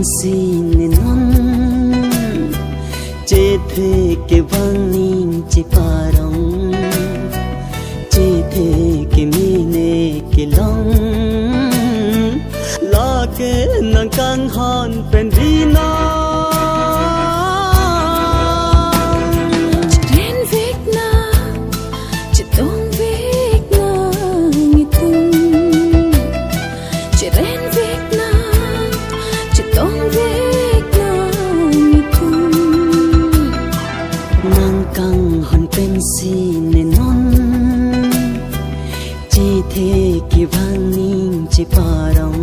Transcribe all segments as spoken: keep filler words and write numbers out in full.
Si ne non chethe kevang ning cheparong, chethe kemene kelong, lake nangkanghon pen binong. Cheklenvek nang, chetongvek nang itum. Cheklenvek nang, chetongvek nang itum. Nangkanghon pensi ne non chethe kevang ning cheparong,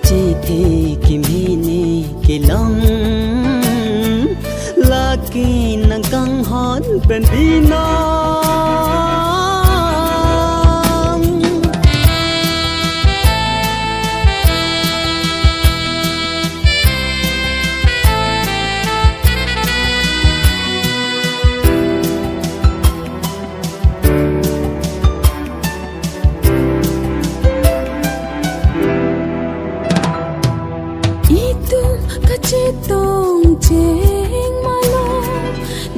chethe kemene kelong, lake nangkanghon pen binong. Itum kachetong cheng malo,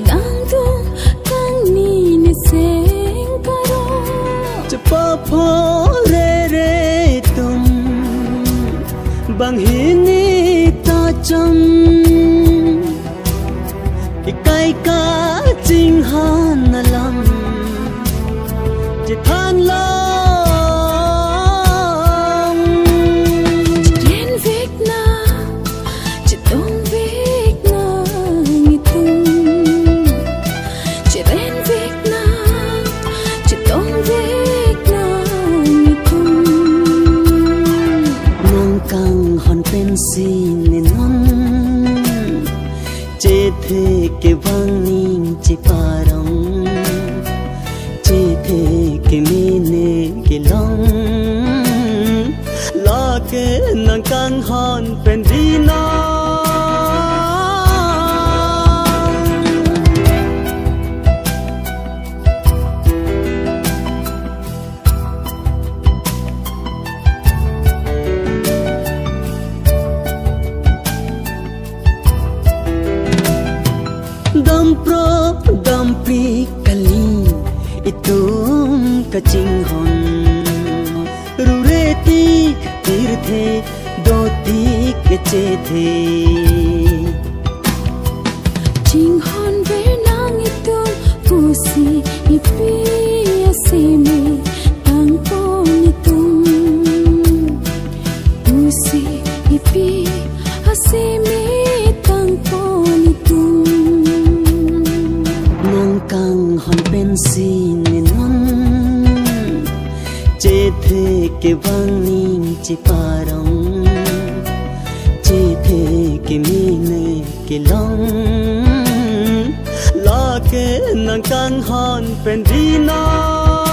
dangdung kangni ne seng karo. Chepapho rere tum, banghini ta cham. Ikai kachinghon alam chethan long. Cheklenvek nang, chetongvek nang itum. Cheklenvek nang, chetongvek nang itum. Nangkanghon pensi ne non chethe kevang ning cheparong, chethe kemene kelong, lake nangkanghon pen binong. Dampro dampri kali itum kachinghon, rure tik pirthe dotik kechethe. Chinghon ver nang itum pusi ipi aseme tangpon itum. Pusi ipi aseme tangpon itum. Nangkanghon pensi ne non chethe kevang ning cheparong, chethe kemene kelong, lake nangkanghon pen binong.